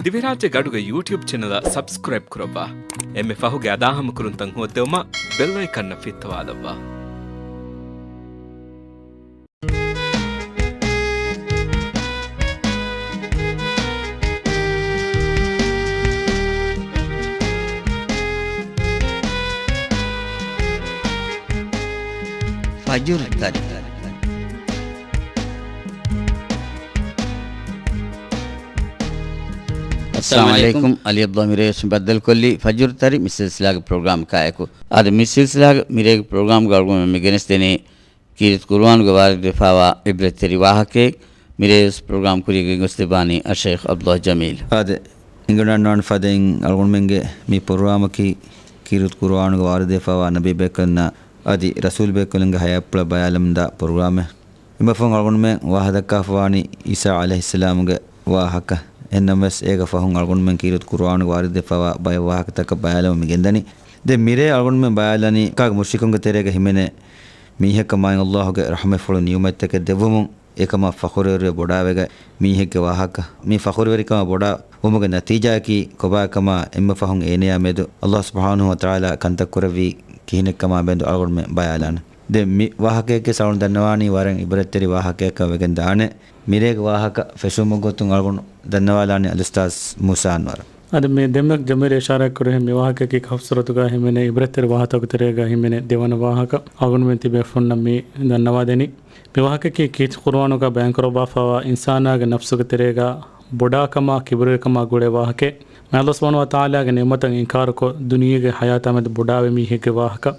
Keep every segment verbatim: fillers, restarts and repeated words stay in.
ދިވެހިރާއްޖޭގެ އަޑުގެ ޔޫޓިއުބް ޗެނަލަށް ސަބްސްކްރައިބް ކުރައްވާ. އެންމެ ފަހުގެ އަދާހަމަކުރުންތައް ހޯއްދެވުމަށް ބެލް އައިކަންއަށް ފިއްތަވާލައްވާ. ފަޖުރު ތަރި. އައްސަލާމު އަލައިކުމް. އަލީ އަބްދުﷲ މިރޭވެސް ބައްދަލުކޮށްލީ ފަޖުރު ތަރި މި ސިލްސިލާގެ ޕްރޮގްރާމް ކާއެކު. އަދި މި ސިލްސިލާގެ މިރޭގެ ޕްރޮގްރާމްގަ އަޅުގަނޑުމެން މި ގެނެސްދެނީ ކީރިތި ޤުރުއާނުގެ ވާރިދުވެފައިވާ ޢިބްރަތްތެރި ވާހަކައެއް. މިރޭވެސް ޕްރޮގްރާމް ކުރިޔަށް ގެންގޮސްދެއްވާނީ އައްޝައިޚް ޢަބްދުﷲ ޖަމީލް. އާދެ، އިނގިލަންޑް ވާން ފަދައިން އަޅުގަނޑުމެންގެ މި ޕްރޮގްރާމަކީ ކީރިތި ޤުރުއާނުގެ ވާރިދުވެފައިވާ ނަބީ ބޭކަލުންނާ އަދި ރަސޫލް ބޭކަލުންގެ ހަޔާތްޕުޅަށް ބަޔާލަމުންދާ ޕްރޮގްރާމެއް. އެންމެ ފަހުން އަޅުގަނޑުމެން ވާހަކަދައްކާފަވާނީ އީސާ ޢަލައިހިއްސަލާމުގެ ވާހަކަ. އެހެންނަމަވެސް އޭގެ ފަހުން އަޅުގަނޑުމެން ކީރިތި ޤުރުއާނުގެ ވާރިދުވެފައިވާ ބައެއް ވާހަކަތަކަށް ބަޔާލަމުން މި ގެންދަނީ. ދެން މިރޭ އަޅުގަނޑުމެން ބަޔާލަނީ މައްކާގެ މުޝްރިކުންގެ ތެރޭގަ ހިމެނޭ މީހަކަށް މާތް ﷲ ގެ ރަޙްމަތްފުޅު ނިޢުމަތްތަކެއް ދެއްވުމުން އެކަމަށް ފަޚުރުވެރިވެ ބޮޑާވެގަތް މީހެއްގެ ވާހަކަ. މި ފަޚުރުވެރިކަމަށް ބޮޑާ ވުމުގެ ނަތީޖާއަކީ ކޮބާކަމާ އެންމެ ފަހުން އޭނަޔާ މެދު ﷲ ސުބްޙާނަހޫ ވަތަޢާލާ ކަންތައް ކުރެއްވީ ކިހިނެއްކަމާ މެދު އަޅުގަނޑުމެން ބަޔާލާނެ. ދެން މި ވާހަކައެއްގެ ސަޅުން ދަންނަވާނީ ވަރަށް ޢިބްރަތްތެރި ވާހަކައަކަށް ވެގެން ދާނެ. މިރޭގެ ވާހަކަ ފެށުމުގެ ގޮތުން އަޅުގަނޑު ދަންނަވާލާނީ އަލްއުސްތާޛް މޫސާ އަންވަރު. އަދި މި ދެންމެ ޖަމީލް އިޝާރާތް ކުރިހެން މި ވާހަކައަކީ ކަހަފް ސޫރަތުގަ ހިމެނޭ ޢިބްރަތްތެރި ވާހަކަތަކުގެ ތެރޭގަ ހިމެނޭ ދެވަނަ ވާހަކަ. އަޅުގަނޑުމެން ތިބޭފުޅުންނަށް މި ދަންނަވާދެނީ. މި ވާހަކައަކީ ކީރިތި ޤުރުއާނުގަ ބަޔާންކުރައްވާފައިވާ އިންސާނާގެ ނަފްސުގެ ތެރޭގަ ބޮޑާކަމާ ކިބުރުވެރިކަމާ ގުޅޭ ވާހަކައެއް. މާތް ﷲ ސުބްޙާނަހޫ ވަތަޢާލާގެ ނިޢުމަތަށް އިންކާރުކޮށް، ދުނިޔޭގެ ޙަޔާތާ މެދު ބޮޑާވި މީހެއްގެ ވާހަކަ.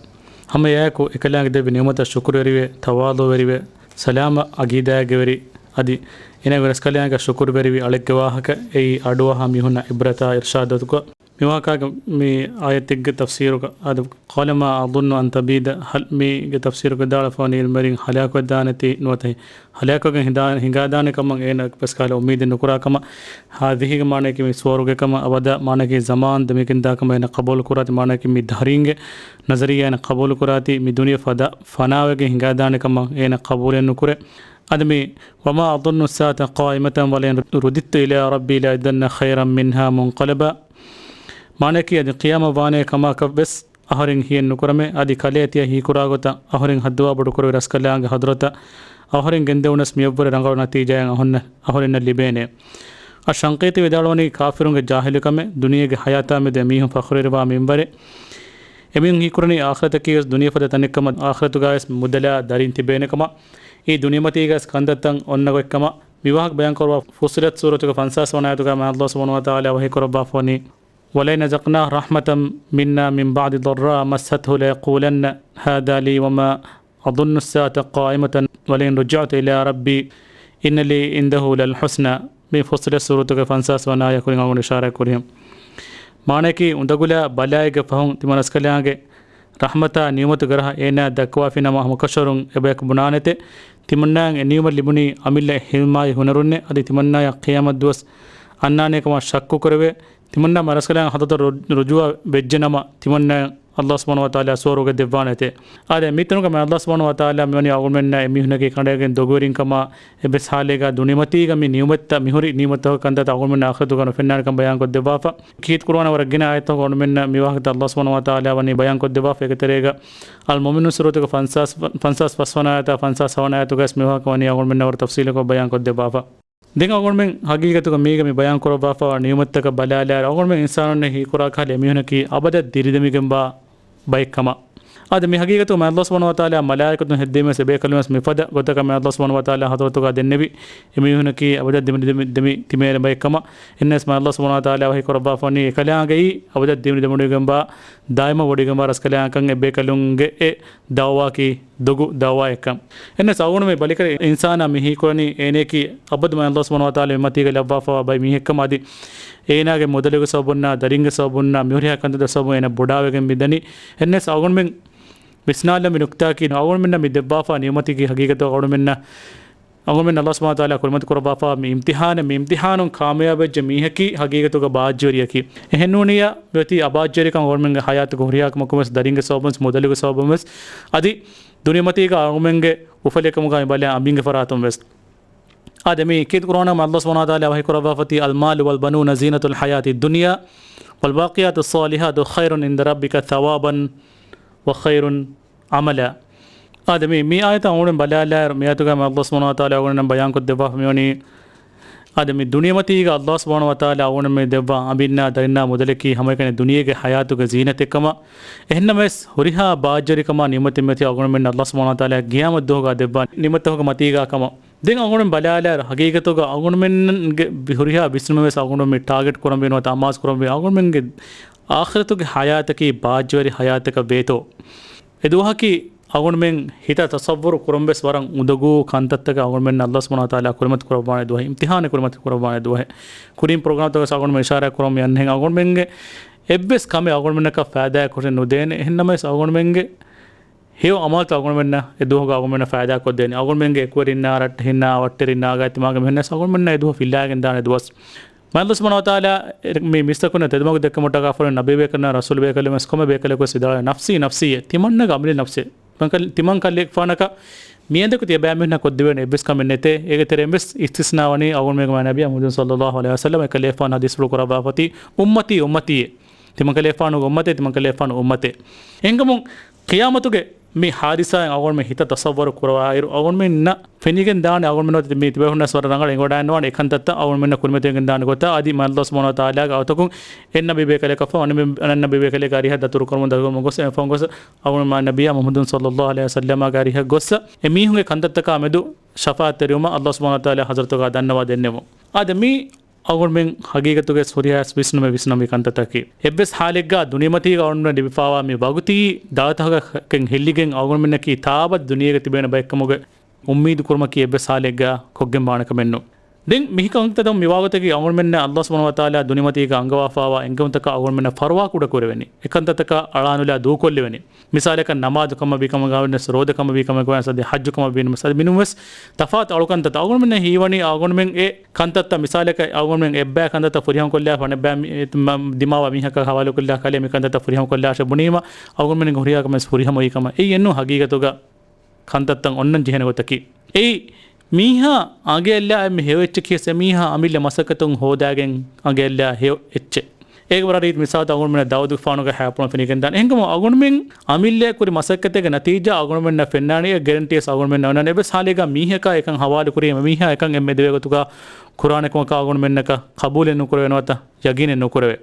ހަމަ އެއާއެކު އެކަލާނގެ ދެއްވި ނިޢުމަތަށް ޝުކުރުވެރިވެ، ތަވާޟުޢުވެރިވެ، ސަލާމަތް ޢަޤީދާއެއްގެވެރި، އަދި އޭނާގެ ރަސްކަލާނގެ ޝުކުރުވެރިވި އަޅެއްގެ ވާހަކަ. އެއީ އަޑުއަހާ މީހުންނަށް ޢިބްރަތާ އިރްޝާދުގަ. މި ވާހަކައިގެ މި އާޔަތެއްގެ ތަފްސީރުގަ އަދި، "قال ما أظن أن تبيد" ހަލް މީގެ ތަފްސީރުގަ ވިދާޅުވެފަވަނީ އިލްމުވެރިން ހަލާކުވެދާނެތީ ނުވަތަ ހަލާކުވެގެން ހިނގާ-، ހިނގާދާނެ ކަމަށް އޭނަ އެއްވެސް ކަހަލަ އުއްމީދެއް ނުކުރާ ކަމަށް. ހާޛިހީގެ މާނަޔަކީ މި ސުވަރުގެ ކަމަށް، އަބަދާ މާނަޔަކީ ޒަމާން ދެމިގެންދާ ކަމަށް އޭނަ ޤަބޫލު ކުރާތީ، މާނަޔަކީ މި ދަހްރީންގެ ނަޒަރިއްޔާ އޭނަ ޤަބޫލު ކުރާތީ، މި ދުނިޔެ ފަދަ ފަނާވެގެން ހިނގާދާނެ ކަމަށް އޭނަ ޤަބޫލެއް ނުކުރޭ. އަދި މި، "وما أظن الساعة قائمة ولئن رددت إلى ربي لأجدن خيرا منها منقلبا" މާނަޔަކީ އަދި ޤިޔާމަތް ވާނޭ ކަމަކަށް ވެސް އަހަރެން ހިޔެއް ނުކުރަމޭ. އަދި ކަލޭ ތިޔަ ހީކުރާ ގޮތަށް އަހަރެން ހައްދަވާ ބޮޑުކުރެވި ރަސްކަލާނގެ ޙަޟްރަތަށް އަހަރެން ގެންދެވުނަސް މިއަށްވުރެ ރަނގަޅު ނަތީޖާއެއް އަހަންނަ-، އަހަރެންނަށް ލިބޭނެ. އައްޝަންޤީޠީ ވިދާޅުވަނީ ކާފިރުންގެ ޖާހިލުކަމެއް، ދުނިޔޭގެ ޙަޔާތާ މެދު އެމީހުން ފަޚުރުވެރިވާ މިންވަރެއް. އެމީހުން ހީކުރަނީ އާޚިރަތަކީވެސް ދުނިޔެ ފަދަ ތަނެއްކަމަށް، އާޚިރަތުގައިވެސް މުދަލާ ދަރިން ތިބޭނެ ކަމަށް، އެއީ ދުނިޔެމަތީގަވެސް ކަންތައްތައް އޮންނަ ގޮތްކަމަށް. މި ވާހަކަ ބަޔާންކުރައްވާ ފުއްޞިލަތް ސޫރަތުގެ ފަންސާސް ވަނަ އާޔަތުގަ މާތް ﷲ ސުބްޙާނަހޫ ވަތަޢާލާ ވަޙީކުރައްވާފަވަނީ، "ولئن أذقناه رحمة منا من بعد ضراء مسته ليقولن هذا لي وما أظن الساعة قائمة ولئن رجعت إلى ربي إن لي عنده للحسنى" މި ފުއްޞިލަތް ސޫރަތުގެ ފަންސާސް ވަނަ އާޔަތް ކުރިން އަޅުގަނޑު އިޝާރާތް ކުރިހެން. މާނަޔަކީ، އުނދަގުލާ ބަލާއެއްގެ ފަހުން ތިމަން ރަސްކަލާނގެ ރަޙްމަތާ ނިޢުމަތުގެ ރަހަ އޭނާ ދައްކަވާފިނަމަ ހަމަކަށަވަރުން އެބަޔަކު ބުނާނެތެ، ތިމަންނާއަށް އެ ނިޢުމަތް ލިބުނީ އަމިއްލަ ހިލްމާއި ހުނަރުންނެ، އަދި ތިމަންނާޔަށް ޤިޔާމަތް ދުވަސް އަންނާނޭ ކަމަށް ޝައްކު ކުރެވޭ. ތިމަންނާ މާތް ރަސްކަލާނގެ ޙަޟްރަތަށް ރު-، ރުޖޫޢަ ވެއްޖެނަމަ، ތިމަންނާއަށް ﷲ ސުބްޙާނަހޫ ވަތަޢާލާ ސުވަރުގެ ދެއްވާނެތެ. އާދެ، މިތަނުގަ މާތް ﷲ ސުބްޙާނަހޫ ވަތަޢާލާ މިވަނީ އަޅުގަނޑުމެންނާ އެމީހުންނަކީ ކަނޑައިގެން ދޮގުވެރިން ކަމަށް އެއްވެސް ޙާލެއްގަ ދުނިޔެމަތީގަ މި ނިޢުމަތްތައް، މިހުރި ނިޢުމަތްތަކުގެ ކަންތައްތައް އަޅުގަނޑުމެންނަށް އާޚިރަތުގަ ނުފެންނާނެ ކަމަށް ބަޔާންކޮށްދެއްވާފަ. ކީރިތި ޤުރުއާނަށް ވަރަށް ގިނަ އާޔަތްތަކުގަ އަޅުގަނޑުމެންނަށް މި ވާހަކަތައް ﷲ ސުބްޙާނަހޫ ވަތަޢާލާ ވަނީ ބަޔާންކޮށްދެއްވާފަ. އޭގެ ތެރޭގަ އަލްމުއުމިނޫން ސޫރަތުގެ ފަންސާސް، ފަންސާސް ފަސް ވަނަ އާޔަތާ ފަންސާސް ހަވަނަ އާޔަތުގައިވެސް މި ވާހަކަ ވަނީ އަޅުގަނޑުމެންނަށް ވަރަށް ތަފްޞީލުކޮށް ބަޔާންކޮށްދެއްވާފަ. ދެން އަޅުގަނޑުމެން ހަގީގަތުގަ މީގަ މި ބަޔާންކުރައްވާފައިވާ ނިޢުމަތްތަކަށް ބަލާލާއިރު، އަޅުގަނޑުމެން އިންސާނުންނަށް ހީކުރާ ކަހަލަ އެމީހުންނަކީ އަބަދަށް ދިރިދެމިގެންވާ ބައެއްކަމަށް. އާދެ، މި ހަގީގަތުގަ މާތް ﷲ ސުބްޙާނަހޫ ވަތަޢާލާ މަލާއިކަތުން ހެއްދެވީމަސް އެބޭކަލުންވެސް މިފަދަ ގޮތަކަށް މާތް ﷲ ސުބްޙާނަހޫ ވަތަޢާލާ ޙަޟްރަތުގަ ދެންނެވި އެމީހުންނަކީ އަބަދަށް ދިމި ދިމި ދިމި ތިބޭނެ ބައެއްކަމަށް. އެހެންނަމަވެސް މާތް ﷲ ސުބްޙާނަހޫ ވަތަޢާލާ ވަޙީކުރައްވާފަވަނީ އެކަލާނގެއީ އަބަދަށް ދިމި ދިމުނުގެންވާ، ދާއިމަށް ވޮޑިގެންވާ ރަސްކަލާނގެކަން އެބޭކަލުންގެ އެ ދަޢުވާއަކީ ދޮގު ދަޢުވާއެއްކަން. އެހެންނަމަވެސް އަޅުގަނޑު މި ބަލިކަށި އިންސާނާ މި ހީކުރަނީ އޭނައަކީ އަބަދު މާތް ﷲ ސުބްޙާނަހޫ ވަތަޢާލާ މި މަތީގަ ލައްވާފައިވާ ބައި މީހެއްކަމަށް. އަދި އޭނާގެ މުދަލުގެ ސަބަބުންނާ، ދަރިންގެ ސަބަބުންނާ، މިހުރިހާ ކަންތައްތައް ސަބަބުން އޭނަ ބޮޑާވެގެން މި ދަނީ. އެހެންނަމަވެސް އަޅުގަނޑުމެން ވިސްނާލަން މި ނުކްތާއަކީ، އަޅުގަނޑުމެންނަށް މި ދެއްވާފަ ނިޢުމަތަކީ ހަގީގަތުގަ އަޅުގަނޑުމެންނަށް، އަޅުގަނޑުމެން ﷲ ސުބްޙާނަހޫ ވަތަޢާލާ ކުރިމަތި ކުރައްވާފަ މި އިމްތިޙާނެއް، މި އިމްތިޙާނުން ކާމިޔާބުވެއްޖެ މީހަކީ ހަގީގަތުގަ ބާއްޖަވެރިއަކީ. އެހެންނޫނިއްޔާ މިއޮތީ އަބާއްޖަވެރިކަން އަޅުގަނޑުމެންގެ ޙަޔާތުގަ ހުރިހާ ކަމަކުންވެސް، ދަރިންގެ ސަބަބުންވެސް، މުދަލުގެ ސަބަބުންވެސް، އަދި ދުނިޔެމަތީގަ އަޅުގަނޑުމެންގެ އުފަލެއް ކަމުގައި ބަލާ އަނބިންގެ ފަރާތުންވެސް. އާދެ، މި ކީރިތި ޤުރުއާނުގަ މި ﷲ ސުބްޙާނަހޫ ވަތަޢާލާ ވަޙީ ކުރައްވާފަތި، "المال والبنون زينة الحياة الدنيا والباقيات الصالحات خير عند ربك ثوابا وخير عملا." އާދެ، މި، މި އާޔަތަށް އަޅުގަނޑު ބަލާލާއިރު، މި އާޔަތުގަ މި ﷲ ސުބްޙާނަހޫ ވަތަޢާލާ އަޅުގަނޑަށް ބަޔާންކޮށްދެއްވާފަ މިވަނީ، އާދެ، މި ދުނިޔެމަތީގަ ﷲ ސުބްޙާނަހޫ ވަތަޢާލާ އަޅުގަނޑު މި ދެއްވާ އަނބިންނާ ދަރިންނާ މުދަލަކީ ހަމައެކަނި ދުނިޔޭގެ ޙަޔާތުގެ ޒީނަތެއް ކަމަށް. އެހެންނަމަވެސް، ހުރިހާ ބާއްޖަވެރިކަމާ ނިޢުމަތެއް މިއޮތީ އަޅުގަނޑުމެންނަށް ﷲ ސުބްޙާނަހޫ ވަތަޢާލާ ޤިޔާމަތް ދުވަހުގަ ދެއްވާ ނިޢުމަތްތަކުގެ މަތީގަ ކަމަށް. ދެން އަޅުގަނޑު ބަލާލާއިރު، ޙަޤީޤަތުގަ އަޅުގަނޑުމެންގެ ހުރިހާ ވިސްނުމެއް ވެސް އަޅުގަނޑު މި ޓާގެޓް ކުރަންވީ ނުވަތަ އަމާޒު ކުރަންވީ އަޅުގަނޑުމެންގެ އާޚިރަތުގެ ޙަޔާތަކީ ބާއްޖަވެރި ޙަޔާތަކަށް ވޭތޯ؟ އެ ދުވަހަކީ އަޅުގަނޑުމެން ހިތަށް ތަޞައްވަރު ކުރަން ވެސް ވަރަށް އުނދަގޫ ކަންތައްތަކެއް އަޅުގަނޑުމެން ﷲ ސުބްޙާނަހޫ ވަތަޢާލާ ކުރިމަތި ކުރައްވާނެ ދުވަހެއް، އިމްތިޙާނެއް ކުރިމަތި ކުރައްވާނެ ދުވަހެއް. ކުރިން ޕްރޮގްރާމްތަކުގަ އަޅުގަނޑުމެން އިޝާރާތް ކުރަމުން އަންހެން އަޅުގަނޑުމެންގެ އެއްވެސް ކަމެއް އަޅުގަނޑުމެންނަކަށް ފައިދާއެއް ކޮށެއް ނުދޭނެ. އެހެންނަމަވެސް އަޅުގަނޑުމެންގެ ހެޔޮ އަމާލްތައް އަޅުގަނޑުމެންނަށް އެ ދުވަހުގަ އަޅުގަނޑުމެންނަށް ފައިދާކޮށްދޭނެ. އަޅުގަނޑުމެންގެ އެކުވެރިންނާ، ރައްޓެހިންނާ، ވައްޓެރިންނާ ގާތް ތިމާގެ މީހުންނަށް އަޅުގަނޑުމެންނަށް އެ ދުވަހު ފިއްލާގެން ދާނެ ދުވަސް. މާތް ﷲ ސުބްޙާނަހޫ ވަތަޢާލާ މި މީސްތަކުންނަށް ތެދުމަގު ދެއްކެމުން ޓަކާ ފަރު ނަބީ ބޭކަލުންނަށް ރަސޫލު ބޭކަލުން ވެސް ކޮންމެ ބޭކަލަކު ވެސް ވިދާޅުވި ނަފްސީ ނަފްސީ. ތިމަންނަގެ އަމިއްލަ ނަފްސޭ. ތިމަން ކަލޭ، ތިމަން ކަލޭގެފާނަކަށް މިއަދަކު ތިޔަބައިމީހުންނަށް ކޮށްދެވޭނެ އެއްވެސް ކަމެއް ނެތޭ. އޭގެ ތެރެއިން ވެސް އިސްތިސްނާ ވަނީ އަޅުގަނޑުމެންގެ މާތް ނަބިއްޔާ މުޙައްމަދު ޞައްލައްލާހު ޢަލައިހި ވަސައްލަމަ އެކަލޭގެފާނު ޙަދީޘްފުޅު ކުރައްވާފަތި، އުއްމަތީ އުއްމަތީއޭ. ތިމަން ކަލޭގެފާނުގެ އުއްމަތޭ، ތިމަން ކަލޭގެފާނުގެ އުއްމަތޭ. އެހެންކަމުން ޤިޔާމަތުގެ މި ޙާދިސާއިން އަޅުގަނޑުމެން ހިތަށް ތަޞައްވަރު ކުރައްވާއިރު، އަޅުގަނޑުމެންނަށް ފެނިގެން ދާނެ އަޅުގަނޑުމެން އޮތީ މި ތިބޭފުޅުންނަށް ވަރަށް ރަނގަޅަށް އެނގިވަޑައިގަންނަވާނެ އެކަންތައްތައް އަޅުގަނޑުމެންނަށް ކުރިމަތިވެގެން ދާނެ ގޮތަށް. އަދި މާތް ﷲ ސުބްޙާނަހޫ ވަތަޢާލާގެ އަވަތަކުން އެއް ނަބީ ބޭކަލެއް ކަފަ އަނެއް ނަބީ ބޭކަލެއްގެ އަރިހަށް ދަތުރު ކުރަމުން ދަތުރު ކުރަމުން ގޮސް އެފަން ގޮސް އަޅުގަނޑު މާތް ނަބިއްޔާ މުޙައްމަދު ޞައްލައްލާހު ޢަލައިހި ވަސައްލަމާގެ އަރިހަށް ގޮސް އެ މީހުންގެ ކަންތައްތަކާ މެދު ޝަފާޢަތްތެރިވުމަށް ﷲ ސުބްޙާނަހޫ ވަތަޢާލާ ޙަޟްރަތުގަ ދަންނަވާ ދެންނެވުން. އާދެ، މީ އަޅުގަނޑުމެން ޙަޤީޤަތުގައި ހުރިހާ ވެސް ވިސްނުމެއް ވިސްނަންވީ ކަންތައްތަކަކީ. އެއްވެސް ޙާލެއްގަ ދުނިޔެމަތީގަ އަޅުގަނޑުމެންނަށް ލިބިފައިވާ މި ވަގުތީ ދާތަހަކަކަށް ހެއްލިގެން އަޅުގަނޑުމެންނަކީ ތާއަބަދު ދުނިޔޭގަ ތިބޭނެ ބައެއްކަމުގެ އުއްމީދު ކުރުމަކީ އެއްވެސް ޙާލެއްގަ ކޮށްގެން ވާނެ ކަމެއް ނޫން. ދެން މި ކަންތައްތައް މި ވާގޮތަކީ އަޅުގަނޑުމެންނަށް ﷲ ސުބްޙާނަހޫ ވަތަޢާލާ ދުނިޔެމަތީގަ އަންގަވާފައިވާ އެންގެވުންތަކަށް އަޅުގަނޑުމެންނަށް ފަރުވާ ކުޑަކުރެވެނީ. އެކަންތައްތަކަށް އަޅާނުލާ ދޫކޮށްލެވެނީ. މިސާލަކަށް ނަމާދު ކަމަށް ވީ ކަމަކަށް ވާނަމަވެސް، ރޯދަ ކަމަށް ވީ ކަމަކަށް ވާނަމަވެސް، އަދި ޙައްޖު ކަމަށް ވީ ނަމަވެސް، އަދި މިނޫންވެސް ތަފާތު އަޅުކަންތައްތައް އަޅުގަނޑުމެންނަށް ހީވަނީ އަޅުގަނޑުމެން އެ ކަންތައްތައް މިސާލަކަށް އަޅުގަނޑުމެން އެއްބައި ކަންތައްތައް ފުރިހަމަ ކޮށްލާފަ އަނެއްބައި މި-، މަ-، ދިމާވާ މީހަކާ ހަވާލުކޮށްލާ ކަލޭ މި ކަންތައްތައް ފުރިހަމަ ކޮށްލާށޭ ބުނީމަ އަޅުގަނޑުމެންގެ ހުރިހާ ކަމެއް ފުރިހަމަ ވީ ކަމަށް. އެއީ އެއްނޫން ޙަޤީޤަތުގަ ކަންތައްތައް އޮންނަން ޖެހޭނެ ގޮތަކީ. އެއީ މީހާ އަނގައަށްލާ އެންމެ ހެޔޮ އެއްޗަކީ ވެސް އެމީހާ އަމިއްލަ މަސައްކަތުން ހޯދާގެން އަނގައަށްލާ ހެޔޮ އެއްޗެއް. އޭގެ ވަރަށް ރީތި މިސާލުތައް އަޅުގަނޑުމެންނަށް ދާއޫދުގެފާނުގެ ހަޔާތްޕުޅުން ފެނިގެންދާނެ. އެހެންކަމުން އަޅުގަނޑުމެން އަމިއްލައަށް ކުރި މަސައްކަތެއްގެ ނަތީޖާ އަޅުގަނޑުމެންނަށް ފެންނާނީ އެ ގެރެންޓީ ވެސް އަޅުގަނޑުމެންނަށް އޮންނާނެ. އެއްވެސް ޙާލެއްގަ މީހަކާ އެކަން ހަވާލުކުރީ އެމީހާ އެކަން އެންމެ ދެވޭ ގޮތުގަ ކުރާނެ ކަމަކަށް އަޅުގަނޑުމެންނަކަށް ޤަބޫލެއް ނުކުރެވޭ ނުވަތަ ޔަގީނެއް ނުކުރެވޭ.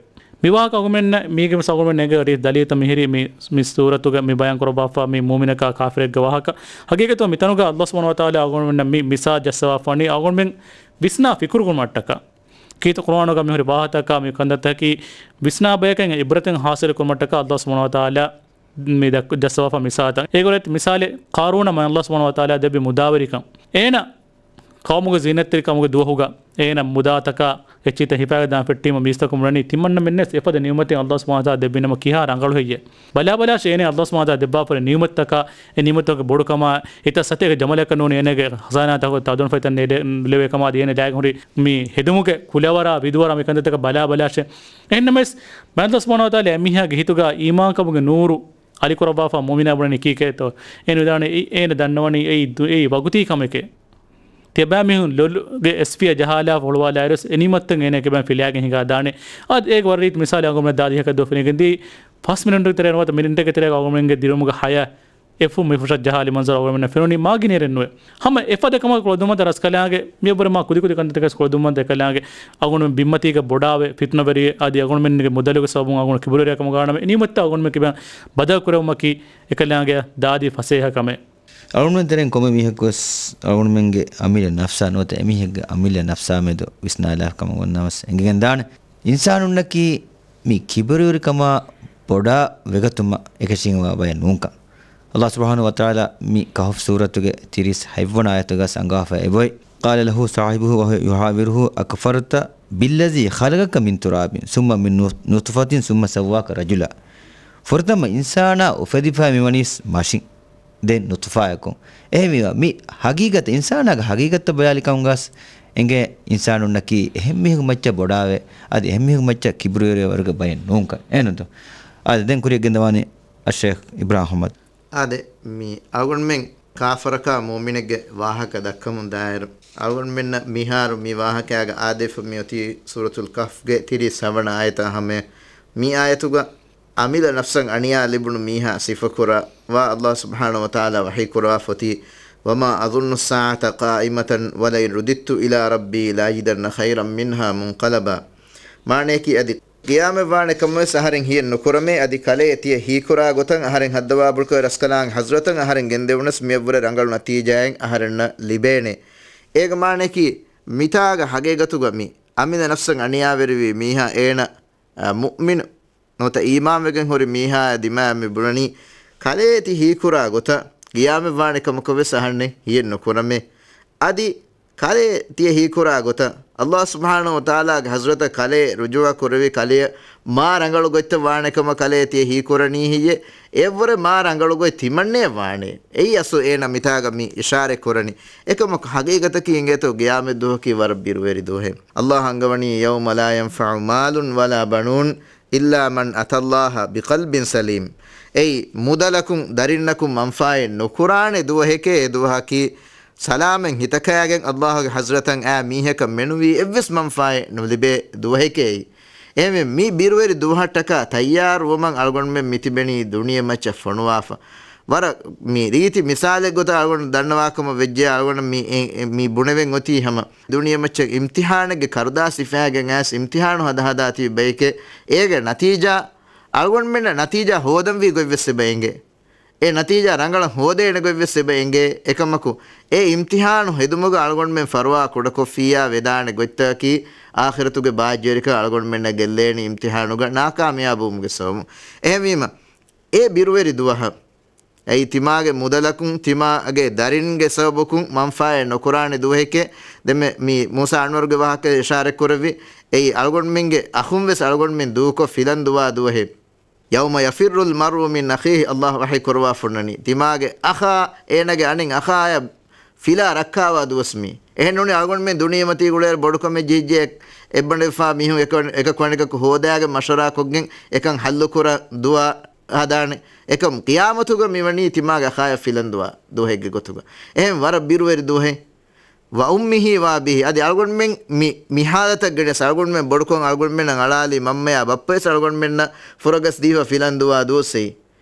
މި ވާހަކަ އަޅުގަނޑުމެންނަށް މީގެ ވެސް އަޅުގަނޑުމެން އެނގޭ ރީތި ދަލީލުތައް މިހިރީ މި، މި ސޫރަތުގަ މި ބަޔާން ކުރައްވާފަ މި މުއުމިނަކާ ކާފިރެއްގެ ވާހަކަ. ޙަޤީޤަތުގަ މިތަނުގަ ﷲ ސުބްޙާނަހޫ ވަތަޢާލާ އަޅުގަނޑުމެންނަށް މި މިސާލު ޖައްސަވާފަ ވަނީ އަޅުގަނޑުމެން ވިސްނާ ފިކުރު ކުރުމަށްޓަކާ. ކީރިތި ޤުރުއާނުގަ މިހުރި ވާހަކަތަކާ މި ކަންތައްތަކީ ވިސްނާ ބަޔަކަށް އިބްރަތެއް ޙާޞިލު ކުރުމަށްޓަކާ ﷲ ސުބްޙާނަހޫ ވަތަޢާލާ މި ދައްކަ-، ޖައްސަވާފަ މިސާލުތައް. އޭގެ ވަރަށް ރީތި މިސާލެއް ޤާރޫނަށް މާތް ﷲ ސުބްޙާނަހޫ ވަތަޢާލާ ދެއްވި މުދާވެރިކަން. އޭނަ ޤައުމުގެ ޒީނަތްތެރިކަމުގެ ދުވަހުގަ އޭނަ މުދާތަކާ އެއްޗިތައް ހިފާގެން ދާން ފެއްޓީމަ މީސްތަކުން ބުނަނީ ތިމަންނަމެންނަށް އެފަދަ ނިޢުމަތެއް ﷲ ސުބްޙާނަހޫ ވަތަޢާލާ ދެއްވިނަމަ ކިހާ ރަނގަޅު ހެއްޔޭ؟ ބަލާބަލާށޭ އޭނަ ﷲ ސުބްޙާނަހޫ ވަތަޢާލާ ދެއްވާފަ ހުރި ނިޢުމަތްތަކާ އެ ނިޢުމަތުގެ ބޮޑުކަމާ އެތައް ސަތޭކަ ޖަމަލަކަށް ނޫނީ އޭނަގެ ޚަޒާނާތަކުގަ ތަދުން ފަތަން ލެވޭ ކަމާ އަދި އޭނަ ލާގެން ހުރި މި ހެދުމުގެ ކުލަވަރާ ވިދުވަރާ މި ކަންތައްތަކަށް ބަލާބަލާށޭ. އެހެންނަމަވެސް މާތް ﷲ ސުބްޙާނަހޫ ވަތަޢާލާ އެމީހާގެ ހިތުގަ އީމާންކަމުގެ ނޫރު އަލިކުރައްވާފަ މުއުމިނާ ބުނަނީ ކީކޭތޯ؟ އޭނަ ވިދާޅުވަނީ އެއީ އޭނަ ދަންނަވަނީ އެއީ ދު-، އެއީ ވަގުތީ ކަމެކޭ. ތިޔަބައިމީހުން ލޮލުގެ އެސްފިޔަ ޖަހާލާފަ ހުޅުވާލާއިރުވެސް އެ ނިޢުމަތުތައް އޭނަ ކިބައިން ފިލާގެން ހިނގާދާނެ. އަދި އޭގެ ވަރަށް ރީތި މިސާލެއް އަޅުގަނޑުމެން ދާދި ހަކަ ދުވަ ފެނިގެންދީ ފަސް މިނެޓުގެ ތެރޭ ނުވަތަ މިނެޓެއްގެ ތެރޭގަ އަޅުގަނޑުމެންގެ ދިރިއުޅުމުގެ ހަޔާ އެފުށް މިފުށަށް ޖަހާލި މަންޒަރު އަޅުގަނޑުމެންނަށް ފެނުނީ. މާގިނައިރެއް ނުވޭ. ހަމަ އެފަދަ ކަމަކަށް ކުޅަދުންވަންތަ ރަސްކަލާނގެ މިއަށްވުރެ މާ ކުދިކުދި ކަންތައްތަކަށް ކުޅަދުންވަންތަ އެކަލާނގެ އަޅުގަނޑުމެން ބިންމަތީގަ ބޮޑާވެ ފިތުނަވެރި އަދި އަޅުގަނޑުމެންގެ މުދަލުގެ ސަބަބުން އަޅުގަނޑު ކިބުރުވެރިއަކަށް މަގާނަމެ އެ ނިޢުމަތްތައް އަޅުގަނޑުމެން ކިބައިން ބަދަލު ކުރެވުމަކީ އެކަލާނގެ ދާދި ފަސޭހަ ކަމެއް. އަޅުގަނޑުމެން ތެރެއިން ކޮންމެ މީހަކުވެސް އަޅުގަނޑުމެންގެ އަމިއްލަ ނަފްސާ ނުވަތަ އެމީހެއްގެ އަމިއްލަ ނަފްސާ މެދު ވިސްނާލާފަ ކަމަށް އޮންނަމަސް އެނގިގެން ދާނެ. އިންސާނުންނަކީ މި ކިބުރުވެރިކަމާ ބޮޑާ ވެގަތުމަށް އެކަށީގެންވާ ބައެއް ނޫންކަން. ﷲ ސުބްޙާނަހޫ ވަތަޢާލާ މި ކަހުފް ސޫރަތުގެ ތިރީސް ހަތްވަނަ އާޔަތުގަ އަންގާފަ އެބައޮތް. قال له صاحبه وهو يحاوره أكفرت بالذي خلقك من تراب ثم من نطفة ثم سواك رجلا. ފުރަތަމަ އިންސާނާ އުފެދިފައި މިވަނީސް މަށިން. ދެން ނުޠުފާއަކުން. އެހެންވީމަ، މި ހަގީގަތަށް، އިންސާނާގެ ހަގީގަތަށް ބަލާލި ކަމުގަސް އެނގޭ އިންސާނުންނަކީ އެހެން މީހަކު މައްޗަށް ބޮޑާވެ، އަދި އެހެން މީހަކު މައްޗަށް ކިބުރުވެރިވެ ވަރުގެ ބައެއް ނޫންކަން. އެހެންނުތޯ؟ އާދެ، ދެން ކުރިއަށް ގެންދަވާނީ އައްޝޭޚް އިބްރާހިމް އަޙްމަދު. އާދެ، މި އަޅުގަނޑުމެން ކާފަރަކާ މުއުމިނެއްގެ ވާހަކަ ދައްކަމުން ދާއިރު، އަޅުގަނޑުމެންނަށް މިހާރު މި ވާހަކައިގަ އާދެފަ މިއޮތީ ސޫރަތުލް ކަހްފްގެ ތިރީސް ހަވަނަ އާޔަތާ ހަމަޔަށް. މި އާޔަތުގަ އަމިއްލަ ނަފްސަށް އަނިޔާ ލިބުނު މީހާ ސިފަކުރައްވާ އައްލާހު ސުބްޙާނަހު ވަތަޢާލާ ވަޙީ ކުރައްވާފަ އޮތީ، وما أظن الساعة قائمة ولئن رددت إلى ربي لأجدن خيرا منها منقلبا. މާނަޔަކީ އަދި ޤިޔާމަތް ވާނެ ކަމަށް ވެސް އަހަރެން ހިޔެއް ނުކުރަމޭ، އަދި ކަލޭ ތިޔަ ހީކުރާ ގޮތަށް އަހަރެން ހައްދަވާ ބޮޑުކޮށް ރަސްކަލާނގެ ޙަޟްރަތަށް އަހަރެން ގެންދެވުނަސް މިއަށްވުރެ ރަނގަޅު ނަތީޖާއެއް އަހަރެންނަށް ލިބޭނެ. އޭގެ މާނަޔަކީ މިތާގަ ހަގީގަތުގަ މި އަމިއްލަ ނަފްސަށް އަނިޔާވެރިވި މީހާ އޭނަ، އަ، މުއުމިނު ނުވަތަ އީމާންވެގެން ހުރި މީހާ ދިމާއަށް މި ބުނަނީ، ކަލޭ ތި ހީކުރާ ގޮތަށް ޤިޔާމަތް ވާނެ ކަމަކަށް ވެސް އަހަންނެއް ހިޔެއް ނުކުރަމޭ. އަދި ކަލޭ ތިޔަ ހީކުރާ ގޮތަށް އައްލާހު ސުބްޙާނަހު ވަތަޢާލާގެ ޙަޟްރަތަށް ކަލޭ ރުޖޫޢަ ކުރެވި ކަލެޔަށް މާ ރަނގަޅު ގޮތްތައް ވާނެ ކަމަށް ކަލޭ ތިޔަ ހީކުރަނީ ހެއްޔޭ؟ އެއަށްވުރެ މާ ރަނގަޅު ގޮތް ތިމަންނަޔަށް ވާނެ. އެއީ އަސްލު އޭނަ މިތާގަ މި އިޝާރަތް ކުރަނީ. އެކަމަކު ހަގީގަތަކީ އިނގޭތޯ ޤިޔާމަތް ދުވަހަކީ ވަރަށް ބިރުވެރި ދުވަހެއް. އައްލާހު އަންގަވަނީ، يوم لا ينفع مال ولا بنون إلا من أتى الله بقلب سليم. އެއީ މުދަލަކުން ދަރިންނަކުން މަންފާއެއް ނުކުރާނެ ދުވަހެކޭ. އެ ދުވަހަކީ ސަލާމަތް ހިތަކާގެން އައްލާހުގެ ޙަޟްރަތަށް އާ މީހަކަށް މެނުވީ އެއްވެސް މަންފާއެއް ނުލިބޭ ދުވަހެކޭ. އެހެންވެ، މި ބިރުވެރި ދުވަހަށްޓަކާ ތައްޔާރުވުމަށް އަޅުގަނޑުމެން މިތިބެނީ ދުނިޔެ މައްޗަށް ފޮނުވާފަ. ވަރަށް މި ރީތި މިސާލެއް ގޮތަށް އަޅުގަނޑު ދަންނަވާކަމަށް ވެއްޖެ، އަޅުގަނޑު މި، އެ، އެ، މި ބުނެވެން އޮތީ ހަމަ ދުނިޔެ މައްޗަށް އިމްތިޙާނެއްގެ ކަރުދާސް ހިފާގެން އައިސް އިމްތިޙާނު ހަދަހަދާ ތިބި ބަޔެކޭ. އޭގެ ނަތީޖާ، އަޅުގަނޑުމެންނަށް ނަތީޖާ ހޯދަންވީ ގޮތްވެސް އެބަ އެނގޭ. އެ ނަތީޖާ ރަނގަޅަށް ހޯދޭނެ ގޮތްވެސް އެބަ އެނގޭ. އެކަމަކު، އެ އިމްތިޙާނު ހެދުމުގަ އަޅުގަނޑުމެން ފަރުވާ ކުޑަކޮށްފިއްޔާ ވެދާނެ ގޮތްތަކަކީ، އާޚިރަތުގެ ބާއްޖަވެރިކަން އަޅުގަނޑުމެންނަށް ގެއްލޭނީ އިމްތިޙާނުގަ ނާކާމިޔާބުވުމުގެ ސަބަބުން. އެހެންވީމަ، އެ ބިރުވެރި ދުވަހަށް އެއީ ތިމާގެ މުދަލަކުން، ތިމާގެ ދަރިންގެ ސަބަބުކުން މަންފާއެއް ނުކުރާނެ ދުވަހެކޭ. ދެންމެ މި މޫސާ އަންވަރުގެ ވާހަކަ އިޝާރަތް ކުރެއްވި. އެއީ އަޅުގަނޑުމެންގެ އަޚުން ވެސް އަޅުގަނޑުމެން ދޫކޮށް ފިލަން ދުވާ ދުވަހެއް. يوم يفر المرء من أخيه، އައްލާހު ވަޙީ ކުރައްވާފަ އޮންނަނީ. ތިމާގެ އަޚާ، އޭނަގެ އަނެއް އަޚާޔަށް ފިލާ ރައްކާވާ ދުވަސް މީ. އެހެން ނޫނީ އަޅުގަނޑުމެން ދުނިޔެމަތީގަ އުޅޭއިރު ބޮޑުކަމެއް ޖެހިއްޖެ އެއްބަނޑެފާ މީހުން އެކަ-، އެކަކު އަނެކަކު ހޯދާގެން މަޝްވަރާ ކޮށްގެން އެކަން ހައްލު ކުރާ ދުވާ ހަދާނެ. އެކަމް ޤިޔާމަތުގަ މިވަނީ ތިމާގެ އަޚާޔަށް ފިލަން ދުވާ ދުވަހެއްގެ ގޮތުގަ. އެހެން ވަރަށް ބިރުވެރި ދުވަހެއް. وأمه وأبيه، އަދި އަޅުގަނޑުމެން މި، މި ޙާލަތަށް ގެނެސް އަޅުގަނޑުމެން ބޮޑުކޮށް އަޅުގަނޑުމެންނަށް އަޅާލި މަންމަޔާ ބައްޕަވެސް އަޅުގަނޑުމެންނަށް ފުރަގަސް ދީފަ ފިލަން ދުވާ ދުވަސް އެއީ.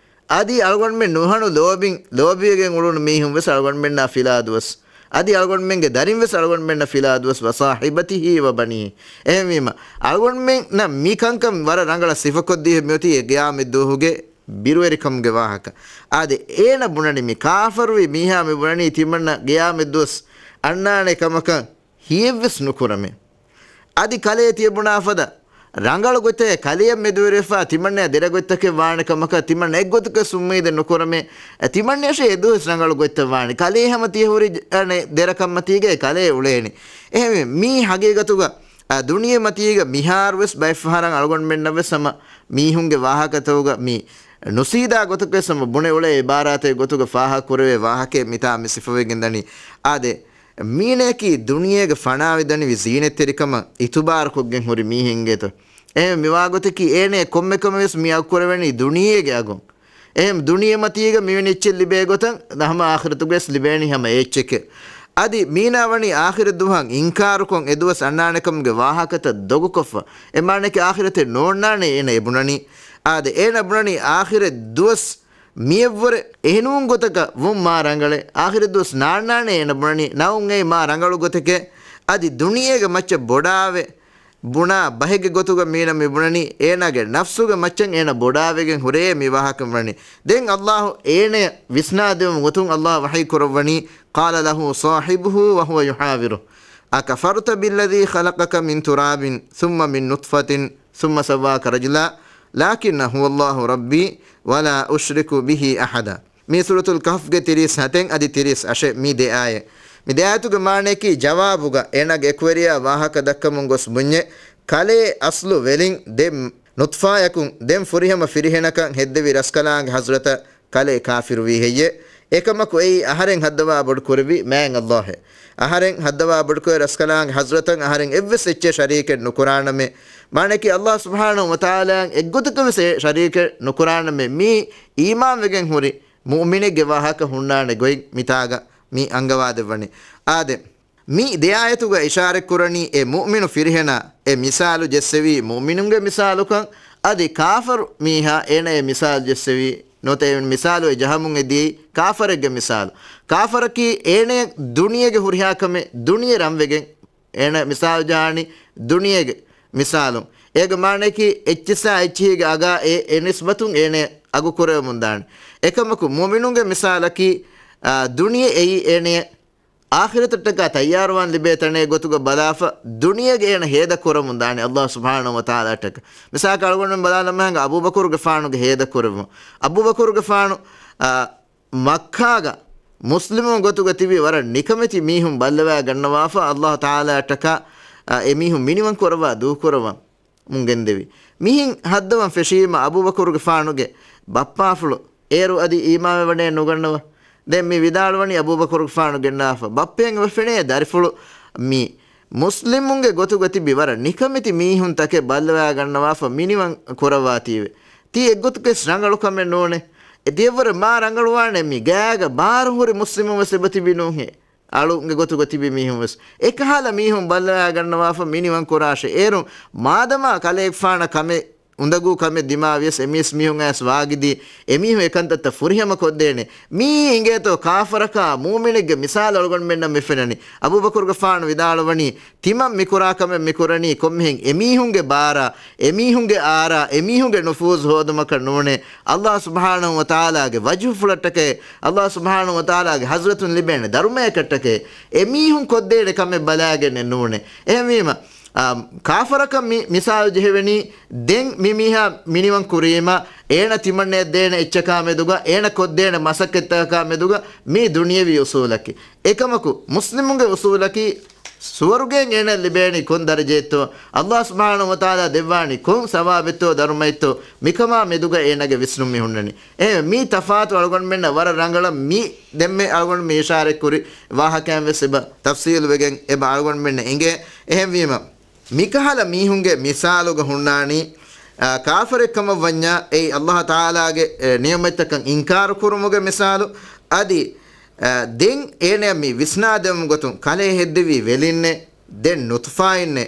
އަދި އަޅުގަނޑުމެން ނުހަނު ލޯބިން، ލޯބިވެގެން އުޅުނު މީހުން ވެސް އަޅުގަނޑުމެންނާ ފިލާ ދުވަސް. އަދި އަޅުގަނޑުމެންގެ ދަރިން ވެސް އަޅުގަނޑުމެންނަށް ފިލާ ދުވަސް. وصاحبته وبنيه. އެހެންވީމަ، އަޅުގަނޑުމެންނަށް މި ކަންކަން ވަރަށް ރަނގަޅަށް ސިފަކޮށްދީފަ މިއޮތީ އެ ޤިޔާމަތް ދުވަހުގެ ބިރުވެރިކަމުގެ ވާހަކަ. އާދެ، އޭނަ ބުނަނީ މި ކާފަރުވި މީހާ މި ބުނަނީ ތިމަންނަ ޤިޔާމަތް ދުވަސް އަންނާނެ ކަމަކަށް ހިޔެއްވެސް ނުކުރަމޭ. އަދި ކަލޭ ތިޔަ ބުނާ ފަދަ ރަނގަޅު ގޮތެއް ކަލެޔަށް މެދުވެރިވެފާ ތިމަންނަޔަށް ދެރަ ގޮތްތަކެއް ވާނެ ކަމަކަށް ތިމަންނަ އެއްގޮތަކަށް އުއްމީދެއް ނުކުރަމޭ. ތިމަންނަޔަށޭ އެދުވަސް ރަނގަޅު ގޮތްތައް ވާނެ. ކަލޭ ހަމަ ތިޔަ ހުރި އަނެއް ދެރަ ކަންމަތީގައޭ ކަލޭ އުޅޭނީ. އެހެންވެ، މީ ހަގީގަތުގަ އާ، ދުނިޔެމަތީގަ މިހާރުވެސް ބައެއްފަހަރަށް އަޅުގަނޑުމެންނަށްވެސް ހަމަ މީހުންގެ ވާހަކަތަކުގަ މި ނުސީދާ ގޮތަކުވެސް ހަމަ ބުނެ އުޅޭ އިބާރާތެއް ގޮތުގަ ފާހަގަ ކުރެވޭ ވާހަކައެއް މިތާ މި ސިފަވެގެން ދަނީ. އާދެ، މީނަޔަކީ ދުނިޔޭގަ ފަނާވެ ދަނިވި ޒީނަތްތެރިކަމަށް އިތުބާރުކޮށްގެން ހުރި މީހެއް އިނގޭތޯ. އެހެން މިވާގޮތަކީ އޭނަޔަށް ކޮންމެ ކަމެއް ވެސް މި އަގުކުރެވެނީ ދުނިޔޭގެ އަގުން. އެހެން ދުނިޔެމަތީގަ މިވެނި އެއްޗެއް ލިބޭ ގޮތަށް ހަމަ އާޚިރަތުގަވެސް ލިބޭނީ ހަމަ އެއްޗެކޭ. އަދި މީނާ ވަނީ އާޚިރަތް ދުވަހަށް އިންކާރުކޮށް އެދުވަސް އަންނާނެކަމުގެ ވާހަކަތައް ދޮގުކޮށްފަ. އެ މާނައަކީ އާޚިރަތެއް ނޯންނާނޭ އޭނަ އެބުނަނީ. އާދެ، އޭނަ ބުނަނީ އާޚިރަތް ދުވަސް މިއަށްވުރެ އެހެނޫން ގޮތަކަށް ވުން މާ ރަނގަޅޭ. އާޚިރަތް ދުވަސް ނާންނާނޭ އޭނަ ބުނަނީ. ނައުން އެއީ މާ ރަނގަޅު ގޮތެކޭ. އަދި ދުނިޔޭގެ މައްޗަށް ބޮޑާވެ ބުނާ ބަހެއްގެ ގޮތުގަ މީނަ މި ބުނަނީ، އޭނާގެ ނަފްސުގެ މައްޗަށް އޭނަ ބޮޑާވެގެން ހުރޭ މި ވާހަކަ ބުނަނީ. ދެން އައްލާހު އޭނަޔަށް ވިސްނާދެވުމުގެ ގޮތުން އައްލާހު ވަޙީ ކުރައްވަނީ، قال له صاحبه وهو يحاوره أكفرت بالذي خلقك من تراب ثم من نطفة ثم سواك رجلا لكن هو الله ربي ولا أشرك به أحدا. މީ ސޫރަތުލް ކަހްފްގެ ތިރީސް ހަތެއް އަދި ތިރީސް އަށެއް މި ދެ އާޔަތް. މި ދެ އާޔަތުގެ މާނަޔަކީ ޖަވާބުގަ އޭނާގެ އެކުވެރިޔާ ވާހަކަ ދައްކަމުން ގޮސް ބުންޏެ، ކަލޭ އަސްލު ވެލިން ދެ ނުޠްފާޔަކުން ދެން ފުރިހަމަ ފިރިހެނަކަށް ހެއްދެވި ރަސްކަލާނގެ ޙަޟްރަތަށް ކަލޭ ކާފިރުވީ ހެއްޔެ؟ އެކަމަކު އެއީ އަހަރެން ހައްދަވާ ބޮޑު ކުރެއްވި މާތް އައްލާހެއް. އަހަރެން ހައްދަވާ ބޮޑުކޮށް ރަސްކަލާނގެ ޙަޟްރަތަށް އަހަރެން އެއްވެސް އެއްޗެއް ޝަރީކެއް ނުކުރާނަމޭ. މާނަޔަކީ އައްލާހު ސުބްޙާނަހު ވަތަޢާލާއަށް އެއްގޮތަކަށް ވެސް ޝަރީކެއް ނުކުރާނަމޭ. މީ އީމާންވެގެން ހުރި މުއުމިނެއްގެ ވާހަކަ ހުންނާނެ ގޮތް މިތާގަ މި އަންގަވާދެއްވަނީ. އާދެ، މި ދެ އާޔަތުގަ އިޝާރަތްކުރަނީ އެ މުއުމިނު ފިރިހެނާ އެ މިސާލު ޖެއްސެވީ މުއުމިނުންގެ މިސާލުކަން، އަދި ކާފަރު މީހާ އޭނަ އެ މިސާލު ޖެއްސެވީ ނުވަތަ އެ މިސާލު އެ ޖަހަމުން އެ ދިޔައީ ކާފަރެއްގެ މިސާލު. ކާފަރަކީ އޭނަޔަށް ދުނިޔޭގެ ހުރިހާ ކަމެއް ދުނިޔެ ރަންވެގެން އޭނަ މިސާލު ޖަހާނީ ދުނިޔޭގެ މިސާލުން. އޭގެ މާނައަކީ އެއްޗިއްސާ އެއްޗިހީގެ އަގާ އެ، އެ ނިސްބަތުން އޭނަ އަގު ކުރެވެމުން ދާނެ. އެކަމަކު މުއުމިނުންގެ މިސާލަކީ، އާ، ދުނިޔެ އެއީ އޭނަ އާޚިރަތަށްޓަކާ ތައްޔާރުވާން ލިބޭ ތަނެއް ގޮތުގަ ބަލާފަ، ދުނިޔޭގެ އޭނަ ހޭދަ ކުރަމުން ދާނެ އައްލާހު ސުބްޙާނަހު ވަތަޢާލާއަށްޓަކާ. މިސާލަކަށް އަޅުގަނޑުމެން ބަލާލަމާ ހަނގ އަބޫބަކުރުގެފާނުގެ ހޭދަ ކުރެވުން. އަބޫބަކުރުގެފާނު، އާ، މައްކާގަ މުސްލިމުން ގޮތުގަ ތިބި ވަރަށް ނިކަމެތި މީހުން ބައްލަވާ ގަންނަވާފަ، އައްލާހު ތަޢާލާއަށްޓަކާ، އާ، އެ މީހުން މިނިވަން ކުރައްވާ ދޫކުރައްވަން މުން ގެންދެވި. މިހިން ހައްދަވަން ފެށީމަ އަބޫބަކުރުގެފާނުގެ ބައްޕާފުޅު އޭރު އަދި އީމާންވެވަޑައެއް ނުގަންނަވަ. ދެން މި ވިދާޅުވަނީ އަބޫބަކުރުގެފާނު ގެންނާފަ. ބައްޕައެއް އެބަ ފެނޭ ދަރިފުޅު މި މުސްލިމުންގެ ގޮތުގަ ތިބި ވަރަށް ނިކަމެތި މީހުން ތަކެއް ބައްލަވާ ގަންނަވާފަ މިނިވަން ކުރައްވާތީވެ. ތީ އެއްގޮތަކަށް ރަނގަޅު ކަމެއް ނޫނޭ. އެ ދިޔައަށްވުރެ މާ ރަނގަޅުވާނެ މި ގާގަ ބާރު ހުރި މުސްލިމުން ވެސް އެބަ ތިބި ނޫންހޭ. އަޅުގެ ގޮތުގަ ތިބި މީހުން ވެސް އެކަހަލަ މީހުން ބައްލަވާ ގަންނަވާފަ މިނިވަން ކުރާށޭ. އޭރުން މާދަމާ ކަލޭގެފާނަށް ކަމެއް އުނދަގޫ ކަމެއް ދިމާވިޔަސް އެ މީސް މީހުން އައިސް ވާގިދީ އެ މީހުން އެ ކަންތައްތައް ފުރިހަމަ ކޮށްދޭނެ. މީ އިނގޭތޯ ކާފަރަކާ މޫމިނެއްގެ މިސާލު އަޅުގަނޑުމެންނަށް މި ފެންނަނީ. އަބޫބަކުރުގެފާނު ވިދާޅުވަނީ، ތިމަން މި ކުރާ ކަމެއް މި ކުރަނީ ކޮންމެހެން އެ މީހުންގެ ބާރާ، އެ މީހުންގެ އާރާ، އެ މީހުންގެ ނުފޫޒު ހޯދުމަކަށް ނޫނޭ. އައްލާހު ސުބްޙާނަހު ވަތަޢާލާގެ ވަޖްހުފުޅަށްޓަކައި، އައްލާހު ސުބްޙާނަހު ވަތަޢާލާގެ ޙަޟްރަތުން ލިބޭނެ ދަރުމަޔަކަށްޓަކައި އެ މީހުން ކޮށްދޭނެ ކަމެއް ބަލާގެންނެއް ނޫނޭ. އެހެންވީމަ، އާ، ކާފަރަކަށް މި މިސާލު ޖެހެވެނީ، ދެން މި މީހާ މިނިވަން ކުރީމަ، އޭނަ ތިމަންނަޔަށް ދޭނެ އެއްޗަކާ މެދުގަ، އޭނަ ކޮށްދޭނެ މަސައްކަތްތަކަކާ މެދުގަ މީ ދުނިޔެވީ އުސޫލަކީ. އެކަމަކު، މުސްލިމުންގެ އުސޫލަކީ، ސުވަރުގެއިން އޭނަ ލިބޭނީ ކޮން ދަރަޖައެއްތޯ، އައްލާހު ސުބްޙާނަހު ވަތަޢާލާ ދެއްވާނީ ކޮން ސަވާބެއްތޯ ދަރުމައެއްތޯ، މިކަމާ މެދުގަ އޭނަގެ ވިސްނުން މި ހުންނަނީ. އެހެން މީ ތަފާތު އަޅުގަނޑުމެންނަށް ވަރަށް ރަނގަޅަށް މި ދެންމެ އަޅުގަނޑު މި އިޝާރަތްކުރި ވާހަކައިން ވެސް އެބަ ތަފްސީލުވެގެން އެބަ އަޅުގަނޑުމެންނަށް އެނގޭ. އެހެންވީމަ، މިކަހަލަ މީހުންގެ މިސާލުގަ ހުންނާނީ، އާ، ކާފަރެއްކަމަށް ވަންޏާ އެއީ އައްލާހު ތަޢާލާގެ، އެ، ނިޢުމަތްތަކަށް އިންކާރު ކުރުމުގެ މިސާލު. އަދި، އާ، ދެން އޭނަޔަށް މި ވިސްނާދެވުމުގޮތުން ކަލޭ ހެއްދެވީ ވެލިންނޭ، ދެން ނުޠްފާއިންނޭ،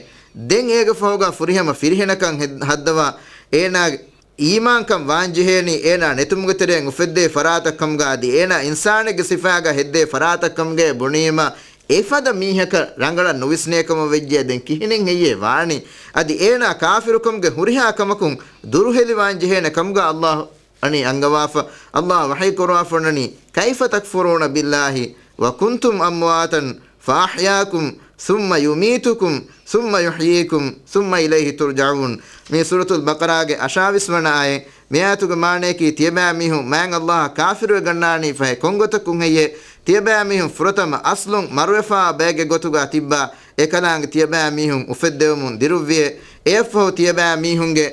ދެން އޭގެ ފަހުގަ ފުރިހަމަ ފިރިހެނަކަށް ހެއް-، ހައްދަވާ އޭނާގެ އީމާންކަން ވާންޖެހޭނީ އޭނާ ނެތުމުގެ ތެރެއިން އުފެއްދޭ ފަރާތަށްކަމުގަ އަދި އޭނާ އިންސާނެއްގެ ސިފާގަ ހެއްދޭ ފަރާތަށްކަމުގައޭ ބުނީމަ، އެފަދަ މީހަކަށް ރަނގަޅަށް ނުވިސްނޭކަމަށް ވެއްޖެ ދެން ކިހިނެއް ހެއްޔޭ ވާނީ؟ އަދި އޭނާ ކާފިރުކަމުގެ ހުރިހާ ކަމަކުން ދުރުހެލިވާންޖެހޭނެ ކަމުގަ އައްލާހު އަނީ އަންގަވާފަ، އައްލާހު ވަޙީ ކުރުވާފަ އޮންނަނީ، كيف تكفرون بالله وكنتم أمواتا فأحياكم ثم يميتكم ثم يحييكم ثم إليه ترجعون. މީ ސޫރަތުލް ބަޤަރާގެ އަށާވީސް ވަނަ އާޔަތް. މި އާޔަތުގެ މާނަޔަކީ، ތިޔަބައިމީހުން މާތް އައްލާހަށް ކާފިރުވެގަންނާނީ ފަހެ ކޮންގޮތަކުން ހެއްޔޭ؟ ތިޔަބައިމީހުން ފުރަތަމަ އަސްލުން މަރުވެފާ ބައެއްގެ ގޮތުގަ ތިއްބާ އެކަލާނގެ ތިޔަބައިމީހުން އުފެއްދެވުމުން ދިރުއްވިއޭ. އެއަށްފަހު ތިޔަބައިމީހުންގެ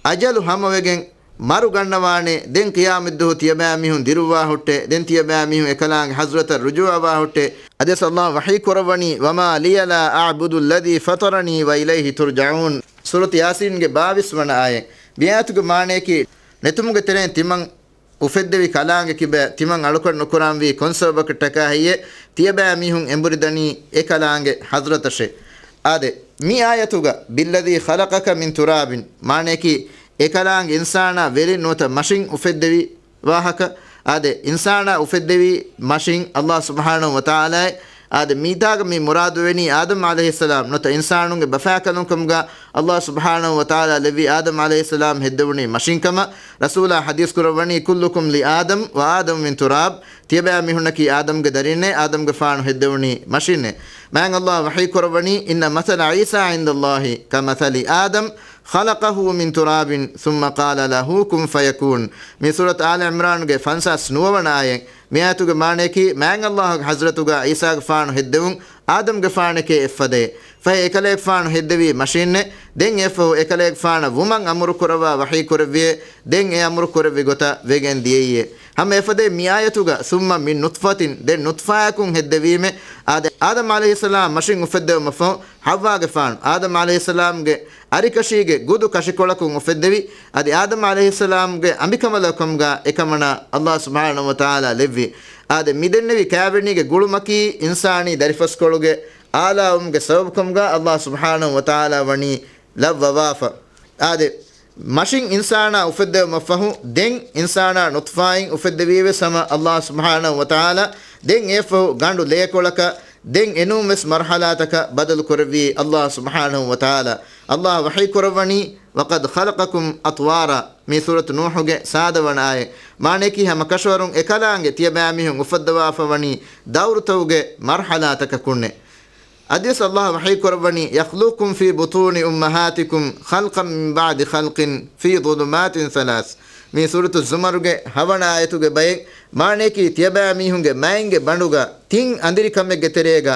އަޖަލު ހަމަވެގެން މަރު ގަންނަވާނެ. ދެން ޤިޔާމަތްދުވަހު ތިޔަބައިމީހުން ދިރުއްވާ ހުއްޓޭ. ދެން ތިޔަބައިމީހުން އެކަލާނގެ ޙަޟްރަތަށް ރުޖޫޢަވާ ހުއްޓޭ. އަދިވެސް އައްލާހު ވަޙީ ކުރައްވަނީ، وما لي لا أعبد الذي فطرني وإليه ترجعون. ސޫރަތު ޔާސީންގެ ބާވީސް ވަނަ އާޔަތް. މި އާޔަތުގެ މާނަޔަކީ، ނެތުމުގެ ތެރެއިން ތިމަން އުފެއްދެވި ކަލާނގެ ކިބައި ތިމަން އަޅުކަން ނުކުރާންވީ ކޮން ސަބަބަކަށްޓަކާ ހެއްޔޭ؟ ތިޔަބައިމީހުން އެނބުރިދަނީ އެ ކަލާނގެ ޙަޟްރަތަށޭ. އާދެ، މި އާޔަތުގަ، بالذي خلقك من تراب، މާނަޔަކީ، އެކަލާނގެ އިންސާނާ ވެލިން ނުވަތަ މަށިން އުފެއްދެވި ވާހަކަ. އާދެ، އިންސާނާ އުފެއްދެވީ މަށިން އައްލާހު ސުބްޙާނަހު ވަތަޢާލާއޭ. އާދެ، މީތާގަ މި މުރާދުވެނީ އާދަމް ޢަލައިހިއްސަލާމް ނުވަތަ އިންސާނުންގެ ބަފާކަލުން ކަމުގަ އައްލާހު ސުބްޙާނަހު ވަތަޢާލާ ލެއްވި އާދަމް ޢަލައިހިއްސަލާމް ހެއްދެވުނީ މަށިން ކަމަށް. ރަސޫލާ ޙަދީޘް ކުރައްވަނީ، كلكم لآدم وآدم من تراب. ތިޔަބައިމީހުންނަކީ އާދަމްގެ ދަރީންނޭ، އާދަމްގެފާނު ހެއްދެވުނީ މަށިންނޭ. މާތް އައްލާހު ވަޙީ ކުރައްވަނީ، إن مثل عيسى عند الله كمثل آدم خلقه من تراب ثم قال له كن فيكون. މި ސޫރަތު އާލު ޢިމްރާނުގެ ފަންސާސް ނުވަ ވަނަ އާޔަތް. މި އާޔަތުގެ މާނަޔަކީ، މާތް އައްލާހުގެ ޙަޟްރަތުގަ ޢީސާގެފާނު ހެއްދެވުން އާދަމްގެފާނެކޭ އެއްފަދައޭ. ފަހެ އެކަލޭގެފާނު ހެއްދެވީ މަށިންނޭ. ދެން އެއަށްފަހު އެކަލޭގެފާނަށް ވުމަށް އަމުރު ކުރައްވާ ވަޙީ ކުރެއްވިއޭ. ދެން އެ އަމުރު ކުރެއްވި ގޮތަށް ވެގެން ދިޔައީއޭ. ހަމަ އެފަދައިން މި އާޔަތުގަ ثم من نطفة، ދެން ނުޠްފާއަކުން ހެއްދެވީމެ. އާދެ، އާދަމް ޢަލައިހިއްސަލާމް މަށިން އުފެއްދެވުމަށްފަހު، ޙައްވާގެފާނު އާދަމް ޢަލައިހިއްސަލާމްގެ އަރިކަށީގެ ގުދު ކަށިކޮޅަކުން އުފެއްދެވި. އަދި އާދަމް ޢަލައިހިއްސަލާމްގެ އަނބިކަނބަލަކު ކަމުގަ އެކަމަނާ ﷲ ސުބްޙާނަހޫ ވަތަޢާލާ ލެއްވި. އާދެ، މިދެންނެވި ކާވެނީގެ ގުޅުމަކީ އިންސާނީ ދަރިފަސްކޮޅުގެ އާލާވުމުގެ ސަބަބުކަމުގަ ﷲ ސުބްޙާނަހޫ ވަތަޢާލާ ވަނީ ލައްވަވާފަ. އާދެ، މަށިން އިންސާނާ އުފެއްދެވުމަށްފަހު، ދެން އިންސާނާ ނުޠްފާއިން އުފެއްދެވީވެސް ހަމަ ﷲ ސުބްޙާނަހޫ ވަތަޢާލާ، ދެން އެއަށްފަހު ގަނޑު ލޭކޮޅަކަށް، ދެން އެނޫންވެސް މަރުޙަލާތަކަށް ބަދަލު ކުރެއްވީ ﷲ ސުބްޙާނަހޫ ވަތަޢާލާ. ﷲ ވަޙީ ކުރައްވަނީ، وقد خلقكم أطوارا، މީ ސޫރަތު ނޫޙުގެ ސާދަ ވަނަ އާޔަތް. މާނަޔަކީ، ހަމަ ކަށަވަރުން އެކަލާނގެ ތިޔަބައިމީހުން އުފައްދަވާފަ ވަނީ ދައުރުތަކުގެ މަރުޙަލާތަކަކުންނޭ. އަދިވެސް ﷲ ވަޙީ ކުރައްވަނީ، يخلقكم في بطون أمهاتكم خلقا من بعد خلق في ظلمات ثلاث. މީ ސޫރަތު ޒުމަރުގެ ހަވަނަ އާޔަތުގެ ބައެއް. މާނަޔަކީ، ތިޔަބައިމީހުންގެ މައިންގެ ބަނޑުގަ ތިން އަނދިރިކަމެއްގެ ތެރޭގަ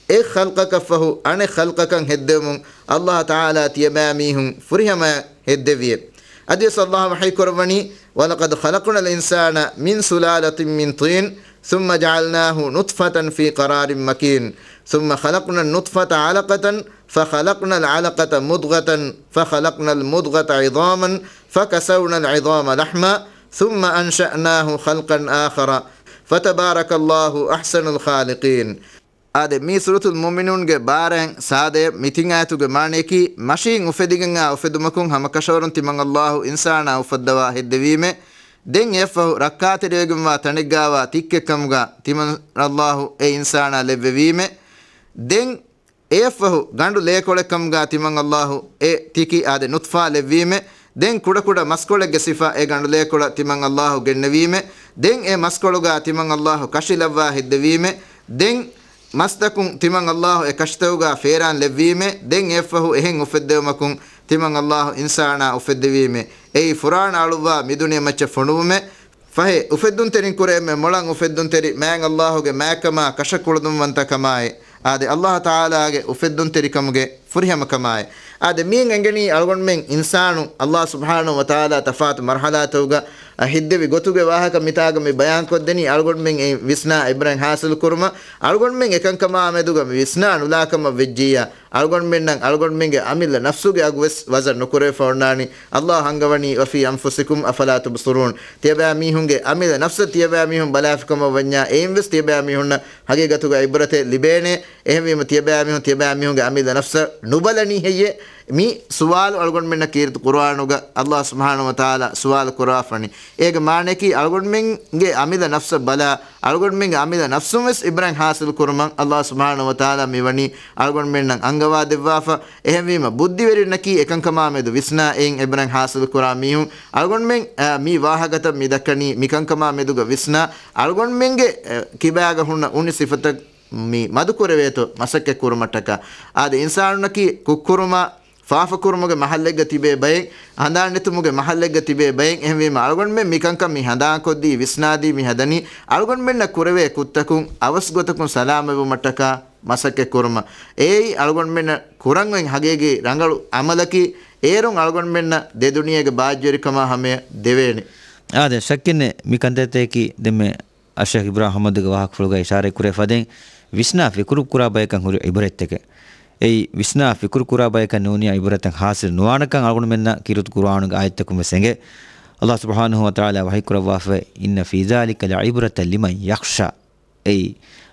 އެއް ޚަލްޤަކަށްފަހު އަނެއް ޚަލްޤަކަށް ހެއްދެވުމުން ﷲ ތަޢާލާ ތިޔަބައިމީހުން ފުރިހަމަޔަށް ހެއްދެވިއެވެ. އަދިވެސް ﷲ ވަޙީ ކުރައްވަނީ، ولقد خلقنا الإنسان من سلالة من طين ثم جعلناه نطفة في قرار مكين ثم خلقنا النطفة علقة فخلقنا العلقة مضغة فخلقنا المضغة عظاما فكسونا العظام لحما ثم أنشأناه خلقا آخر فتبارك الله أحسن الخالقين. އާދެ، މީ ސޫރަތުލް މުއުމިނޫންގެ ބާރައިން ސާދައެއް. މި ތިން އާޔަތުގެ މާނަޔަކީ، މަށީން އުފެދިގެންއާ އުފެދުމަކުން ހަމަކަށަވަރުން ތިމަން ﷲ އިންސާނާ އުފައްދަވާ ހެއްދެވީމެ. ދެން އެއަށްފަހު ރައްކާތެރިވެގެންވާ ތަނެއްގާވާ ތިއްކެއްކަމުގަ ތިމަން ﷲ އެ އިންސާނާ ލެއްވެވީމެ. ދެން އެއަށްފަހު ގަނޑު ލޭކޮޅެއްކަމުގަ ތިމަން ﷲ އެ ތިކި އާދެ ނުޠްފާ ލެއްވީމެ. ދެން ކުޑަކުޑަ މަސްކޮޅެއްގެ ސިފަ އެ ގަނޑުލޭކޮޅަށް ތިމަން ﷲ ގެންނެވީމެ. ދެން އެ މަސްކޮޅުގަ ތިމަން ﷲ ކަށި ލައްވާ ހެއްދެވީމެ. ދެން މަސްތަކުން ތިމަން ﷲ އެ ކަށިތަކުގަ ފޭރާން ލެއްވީމެ. ދެން އެއަށްފަހު އެހެން އުފެއްދެވުމަކުން ތިމަން ﷲ އިންސާނާ އުފެއްދެވީމެ. އެއީ ފުރާނަ އަޅުއްވާ މިދުނިޔެމައްޗަށް ފޮނުވުމެ. ފަހެ، އުފެއްދުންތެރިން ކުރެ އެންމެ މޮޅަށް އުފެއްދުންތެރި މާތް ﷲ ގެ މާތްކަމާ ކަށަކުޅަދުންވަންތަކަމާއި، އާދެ، ﷲ ތަޢާލާގެ އުފެއްދުންތެރިކަމުގެ ފުރިހަމަކަމާއި. އާދެ، މިއިން އެނގެނީ އަޅުގަނޑުމެން އިންސާނު ﷲ ސުބްޙާނަހޫ ވަތަޢާލާ ތަފާތު މަރުޙަލާތަކުގަ ހެއްދެވި ގޮތުގެ ވާހަކަ މިތާގަ މި ބަޔާންކޮށްދެނީ، އަޅުގަނޑުމެން އެ ވިސްނާ އިބްރަތް ޙާޞިލު ކުރުމަށް. އަޅުގަނޑުމެން އެކަންކަމާ މެދުގަ މި ވިސްނާ ނުލާކަމަށް ވެއްޖިއްޔާ، އަޅުގަނޑުމެންނަށް އަޅުގަނޑުމެންގެ އަމިއްލަ ނަފްސުގެ އަގުވެސް ވަޒަން ނުކުރެވިފަ އޮންނާނީ. ﷲ އަންގަވަނީ، وفي أنفسكم أفلا تبصرون. ތިޔަބައިމީހުންގެ އަމިއްލަ ނަފްސަށް ތިޔަބައިމީހުން ބަލާފިކަމަށް ވަންޏާ، އެއިންވެސް ތިޔަބައިމީހުންނަށް ހަގީގަތުގަ އިބްރަތެއް ލިބޭނެ. އެހެންވީމަ، ތިޔަބައިމީހުން ތިޔަބައިމީހުންގެ އަމިއްލަ ނަފްސަށް ނުބަލަނީ ހެއްޔޭ؟ މި ސުވާލު އަޅުގަނޑުމެންނަށް ކީރިތި ޤުރުއާނުގަ ﷲ ސުބްޙާނަހޫ ވަތަޢާލާ ސުވާލު ކުރާފަނި. އޭގެ މާނަޔަކީ، އަޅުގަނޑުމެންގެ އަމިއްލަ ނަފްސަށް ބަލާ، އަޅުގަނޑުމެންގެ އަމިއްލަ ނަފްސުން ވެސް އިބްރަތް ޙާޞިލު ކުރުމަށް ﷲ ސުބްޙާނަހޫ ވަތަޢާލާ މިވަނީ އަޅުގަނޑުމެންނަށް އަންގަވާ ދެއްވާފަ. އެހެންވީމަ، ބުއްދިވެރިންނަކީ އެކަންކަމާ މެދު ވިސްނާ އެއިން އިބްރަތް ޙާޞިލު ކުރާ މީހުން. އަޅުގަނޑުމެން، އަ، މި ވާހަކަތައް މި ދައްކަނީ މިކަންކަމާ މެދުގަ ވިސްނާ، އަޅުގަނޑުމެންގެ، އަ، ކިބާގަ ހުންނަ އުނި ސިފަތައް މި މަދުކުރެވޭތޯ މަސައްކަތް ކުރުމަށްޓަކާ. އާދެ، އިންސާނުންނަކީ ކުށްކުރުމާ، ފާފަކުރުމުގެ މަހައްލެއްގަ ތިބޭ ބައެއް، ހަނދާން ނެތުމުގެ މަހައްލެއްގަ ތިބޭ ބައެއް. އެހެންވީމަ، އަޅުގަނޑުމެން މިކަންކަން މި ހަނދާންކޮށްދީ، ވިސްނާދީ މި ހަދަނީ، އަޅުގަނޑުމެންނަށް ކުރެވޭ ކުށްތަކުން އަވަސް ގޮތަކުން ސަލާމަތްވުމަށްޓަކާ މަސައްކަތް ކުރުމަށް. އެއީ އަޅުގަނޑުމެންނަށް ކުރަން އޮތް ހަގީގީ ރަނގަޅު އަމަލަކީ، އޭރުން އަޅުގަނޑުމެންނަށް ދެ ދުނިޔޭގެ ބާއްޖަވެރިކަމާ ހަމަޔަށް ދެވޭނެ. އާދެ، ޝައްކެއްނެތް މި ކަންތައްތަކަކީ ދެންމެ އައްޝައިޚް އިބްރާހިމް އަޙްމަދުގެ ވާހަކަފުޅުގައި އިޝާރަތް ކުރެ ފަދައިން، ވިސްނާ ފިކުރު ކުރާ ބަޔަކަށް ހުރި އިބްރަތްތަކެއް. އެއީ، ވިސްނާ ފިކުރު ކުރާ ބަޔަކަށް ނޫނިއްޔާ އިބްރަތެއް ޙާޞިލު ނުވާނެކަން އަޅުގަނޑުމެންނަށް ކީރިތި ޤުރުއާނުގެ އާޔަތްތަކުން ވެސް އެނގޭ. ﷲ ސުބްޙާނަހޫ ވަތަޢާލާ ވަޙީ ކުރައްވާފައި، إن في ذلك لعبرة لمن يخشى. އެއީ،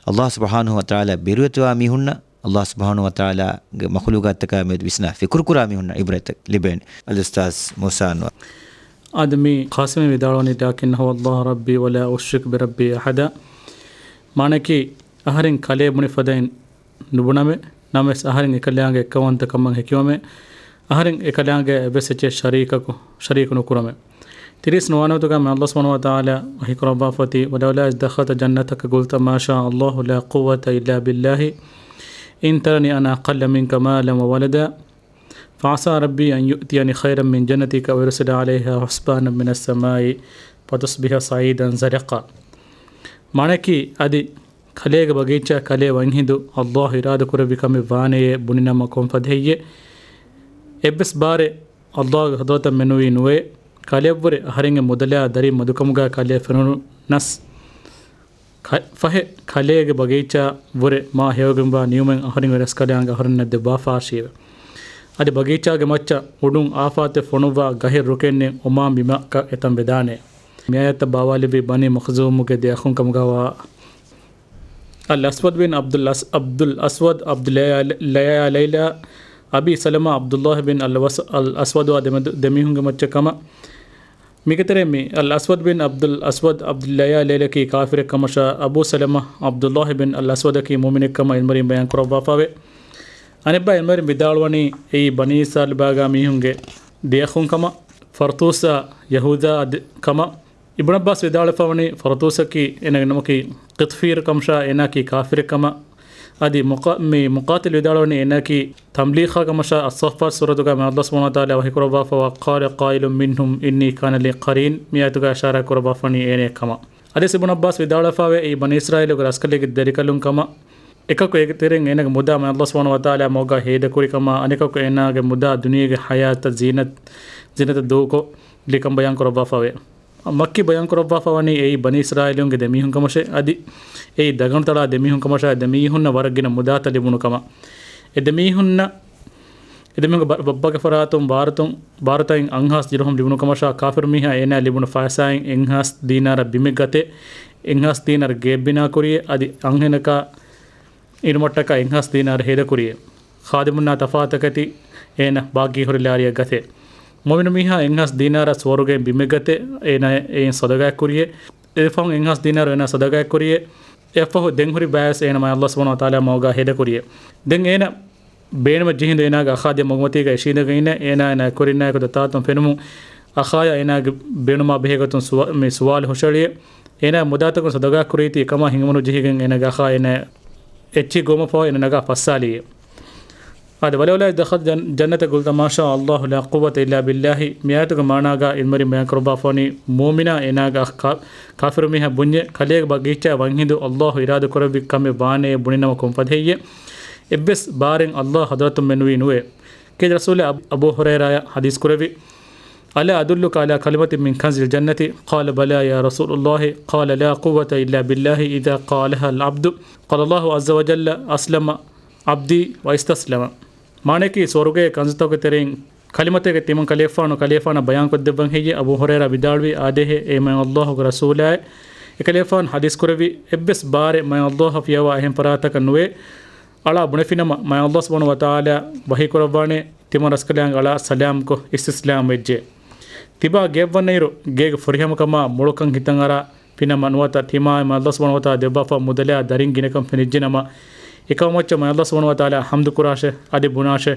ﷲ ސުބްޙާނަހޫ ވަތަޢާލާ ބިރުވެތިވާ މީހުންނަށް، ﷲ ސުބްޙާނަހޫ ވަތަޢާލާގެ މަޚްލޫޤާތްތަކާ މެދު ވިސްނާ ފިކުރު ކުރާ މީހުންނަށް އިބްރަތެއް ލިބޭނެ. އަލްއުސްތާޛް މޫސާ އަންވަރު. އާދެ، މި ޤާސިމީ ވިދާޅުވަނީ، لكن هو الله ربي ولا أشرك بربي أحدا. މާނައަކީ، އަހަރެން ކަލޭ ބުނި ފަދައިން ނުބުނަމެ، ނަމަވެސް އަހަރެން އެކަލާނގެ އެއްކައުވަންތަކަމަށް ހެކިވަމެ، އަހަރެން އެކަލާނގެ އެއްވެސް އެއްޗެއް ޝަރީކަކު، ޝަރީކު ނުކުރަމެ. ތިރީސް ނުވަވަނަ އާޔަތުގަ މި ﷲ ސުބްޙާނަހޫ ވަތަޢާލާ ވަޙީ ކުރައްވާފައޮތީ، ولولا إذ دخلت جنتك قلت ما شاء الله لا قوة إلا بالله إن ترني أنا أقل منك مالا وولدا فعسى ربي أن يؤتيني خيرا من جنتك ويرسل عليها حسبانا من السماء فتصبح صعيدا زلقا. މާނައަކީ، އަދި ކަލޭގެ ބަގީޗާ، ކަލޭ ވަންހިނދު ﷲ އިރާދަ ކުރެއްވި ކަމެއް ވާނެޔޭ ބުނިނަމަ ކޮންފަދަ ހެއްޔޭ؟ އެއްވެސް ބާރެއް ﷲގެ ޙަޟްރަތަށް މެނުވީ ނުވޭ. ކަލެއަށްވުރެ އަހަރެންގެ މުދަލާ ދަރިން މަދުކަމުގަ ކަލެއަށް ފެނުނަސް، ކަ-، ފަހެ ކަލޭގެ ބަގީޗާ ވުރެ މާ ހެޔޮގެންވާ ނިއުމެއް އަހަރެންގެ ރަސްކަލާނގެ އަހަރެންނަށް ދެއްވާފާށީވެ. އަދި ބަގީޗާގެ މައްޗަށް އުޑުން އާފާތެއް ފޮނުއްވާ ގަހެއް ރުކެންނެއް އޮމާން ބިމަކަށް އެތަން ވެދާނެ. މި އާޔަތަށް ބާވާލެއްވީ ބަނީ މަޚްޒޫމުގެ ދެ އަޚުން ކަމުގަ ވާ އަލް އަސްވަދު ބިން އަބްދުލް އަސް-، އަބްދުލް އަސްވަދު، އަބްދުލް ލަޔާ-، ލަޔާ ލައިލާ، އަބީ ސަލަމާ، އަބްދުﷲ ބިން އަލް އަސް-، އަލް އަސްވަދު އާ ދެމެދު-، ދެމީހުންގެ މައްޗަށް ކަމަށް. މީގެ ތެރެއިން މި އަލް އަސްވަދު ބިން އަބްދުލް އަސްވަދު، އަބްދުލް ލަޔާ ލައިލަކީ ކާފިރެއް ކަމަށާ، އަބޫ ސަލަމާ، އަބްދުﷲ ބިން އަލް އަސްވަދަކީ މުއުމިނެއް ކަމަށް އިލްމުވެރިން ބަޔާން ކުރައްވާފަވޭ. އަނެއްބަ އިލްމުވެރިން ވިދާޅުވަނީ އެއީ ބަނީ އިސްރާއީލް ބާގާ މީހުންގެ ދެ އަޚުން ކަމަށް، ފަރުތޫސާ ޔަހޫދާ އަދި ކަމަށް. އިބްނު އައްބާސް ވިދާޅުވެފަވަނީ، ފަރުތޫސަކީ އޭނާގެ ނަމަކީ ޤިޠްފީރު ކަމަށާ، އޭނާއަކީ ކާފިރެއް ކަމަށް. އަދި މުޤާ-، މި މުޤާތިލް ވިދާޅުވަނީ އޭނާއަކީ ތަމްލީޚާ ކަމަށާ، އައްޞައްފާތް ސޫރަތުގަ މާތް ﷲ ސުބްޙާނަހޫ ވަތަޢާލާ ވަޙީކުރައްވާފަވާ، قال قائل منهم إني كان لي قرين، މި އާޔަތުގަ އިޝާރާތް ކުރައްވާފަވަނީ އޭނައެއް ކަމަށް. އަދި އިބްނު އައްބާސް ވިދާޅުވެފަވޭ، އެއީ ބަނީ އިސްރާއީލުގެ ރަސްކަލެއްގެ ދަރިކަލުން ކަމަށް. އެކަކު އޭގެ ތެރެއިން އޭނާގެ މުދާ މާތް ﷲ ސުބްޙާނަހޫ ވަތަޢާލާ މަގަށް ހޭދަކުރި ކަމާ، އަނެކަކު އޭނާގެ މުދާ ދުނިޔޭގެ ޙަޔާތަށް ޒީނަތް، ޒީނަތަށް ދޫކޮށް ލިކަން ބަޔާން ކުރައްވާފަވޭ. މައްކީ ބަޔާން ކުރައްވާފަވަނީ އެއީ ބަނީ އިސްރާއީލުންގެ ދެމީހުން ކަމަށޭ. އަދި އެއީ ދަގަނޑުތަޅާ ދެމީހުން ކަމަށާ، ދެމީހުންނަށް ވަރަށް ގިނަ މުދާތައް ލިބުނު ކަމަށް. އެ ދެމީހުންނަށް، އެ ދެމީހުންގެ ބަ-، ބައްބަގެ ފަރާތުން ބާރުތުން، ބާރުތައިން އަށްހާސް ދިރުހަމް ލިބުނު ކަމަށާ، ކާފިރު މީހާ އޭނާ ލިބުނު ފައިސާއިން އެއްހާސް ދީނާރަށް ބިމެއް ގަތޭ، އެއްހާސް ދީނާރަށް ގެއެއް ބިނާ ކުރިޔޭ، އަދި އަންހެނަކާ އިރުމަށްޓަކާ އެއްހާސް ދީނާރު ހޭދަކުރިޔޭ. ޚާދިމުންނާ ތަފާތަކަތި އޭނަ ބާގީ ހުރި ލާރިއަށް ގަތޭ. މުއުމިނު މީހާ އެއްހާސް ދީނާރަށް ސުވަރުގެއިން ބިމެއް ގަތޭ، އޭނަ އެއިން ސަދަގާ ކުރިޔޭ. އެފަހުން އެއްހާސް ދީނާރު އޭނަ ސަދަގާ ކުރިޔޭ. އެއަށްފަހު ދެން ހުރި ބައިވެސް އޭނަ މާތް ﷲ ސުބްޙާނަހޫ ވަތަޢާލާ މަގުގަ ހޭދަކުރިޔޭ. ދެން އޭނަ ބޭނުމަށް ޖެހިންދު އޭނާގެ އަޚާ ދިޔަ މަގުމަތީގަ އިށީނދެގެން އިންނަ އޭނާ އޭނާ ކުރިންނާއެކު ދަތާތުން ފެނުމުން އަޚާޔާ އޭނާގެ ބޭނުމާ ބެހޭގޮތުން ސުވާ-، މި ސުވާލު ހުށައެޅިއެ. އޭނާ މުދާތަކުން ސަދަގާ ކުރީތީ އެކަމާ ހިނގުމުން ޖެހިގެން އޭނާގެ އަޚާ އޭނާ އެއްޗިހި ގޮވުމަށްފަހު އޭނާ ނަގާ ފައްސާލިއެ. އާދެ، ވަލައުލާ އިޒް ދަޚަލްތަ ޖަން-، ޖަންނަތަ ގުލްތަ މާ ޝާ ﷲ ލާ ޤުއްވަތަ އިއްލާ ބިއްލާހި. މި އާޔަތުގެ މާނާގަ އިލްމުވެރިން ބަޔާން ކުރައްވާފަވަނީ މުއުމިނާ އޭނާގެ އަޚް ކާ-، ކާފިރު މީހާ ބުންޏެ ކަލޭގެ ބަގީޗާ ވަންހިނދު ﷲ އިރާދަ ކުރެއްވި ކަމެއް ވާނެޔޭ ބުނިނަމަ ކޮންފަދައެއްޔޭ؟ އެއްވެސް ބާރެއް ﷲ ޙަޟްރަތުން މެނުވީ ނުވޭ. ކޭ ރަސޫލެއް އަބު، އަބޫ ހުރައިރާޔަށް ޙަދީޘް ކުރެއްވި، ألا أدلك على كلمة من كنز الجنة؟ قال بلى يا رسول الله. قال لا قوة إلا بالله إذا قالها العبد. قال الله عز وجل أسلم عبدي واستسلم. މާނައަކީ ސުވަރުގޭ ކަންޒުތަކުގެ ތެރެއިން ކަލިމަތެއްގެ ތިމަން ކަލޭފާނު ކަލޭފާނަށް ބަޔާންކޮށްދެއްވަން ހެއްޔޭ؟ އަބޫ ހުރައިރާ ވިދާޅުވީ، އާދޭހޭ، އޭ މާތް ﷲ ގެ ރަސޫލާއޭ. އެކަލޭފާނު ޙަދީޘް ކުރެއްވި، އެއްވެސް ބާރެއް މާތް ﷲ އަށް ފިޔަވާ އެހެން ފަރާތަކަށް ނުވޭ. އަޅާ ބުނެފިނަމަ، މާތް ﷲ ސުބްޙާނަހޫ ވަތަޢާލާ ވަޙީ ކުރައްވާނެ، ތިމަން ރަސްކަލާނގެ އަޅާ ސަލާމްކޮށް އިސްތިސްލާމް ވެއްޖެ. ތިބާ ގެއަށްވަންނައިރު، ގޭގެ ފުރިހަމަކަމާ މޮޅުކަން ހިތަށް އަރާ ފިނަމަ ނުވަތަ ތިމާއި މާތް ﷲ ސުބްޙާނަހޫ ވަތަޢާލާ ދެއްވާފަ މުދަލާ ދަރިން ގިނަކަން ފެނިއްޖެނަމަ، އެކަމަށް މައްޗަށް މާތް ﷲ ސުބްޙާނަހޫ ވަތަޢާލާ ޙަމްދު ކުރާށޭ، އަދި ބުނާށޭ،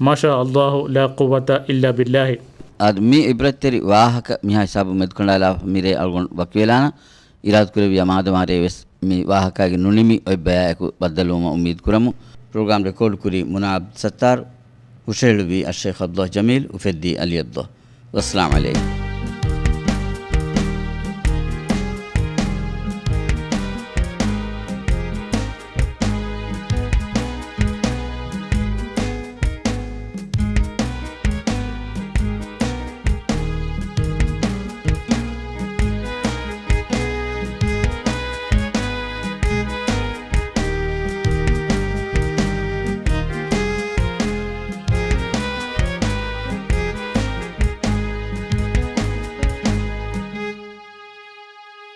މާޝާ ﷲ ލާ ޤުއްވަތަ އިއްލާ ބިއްލާހި. އާދެ، މި ޢިބްރަތްތެރި ވާހަކަ މިހާ ހިސާބުން މެދުކަނޑާލާފަ މިރޭ އަޅުގަނޑު ވަކިވެލާނަން. އިރާދަކުރެއްވިޔާ މާދަމާ ރޭވެސް މި ވާހަކައިގެ ނުނިމި އޮތް ބަޔާއެކު ބައްދަލުވުމަށް އުއްމީދު ކުރަމު. ޕްރޮގްރާމް ރެކޯޑް ކުރީ މުނާ ޢަބްދުއްސައްތާރު، ހުށަހެޅުއްވީ އައްޝައިޚް ޢަބްދުﷲ ޖަމީލް، އުފެއްދީ ޢަލީ ޢަބްދުﷲ. ވައްސަލާމް ޢަލައިކުމް.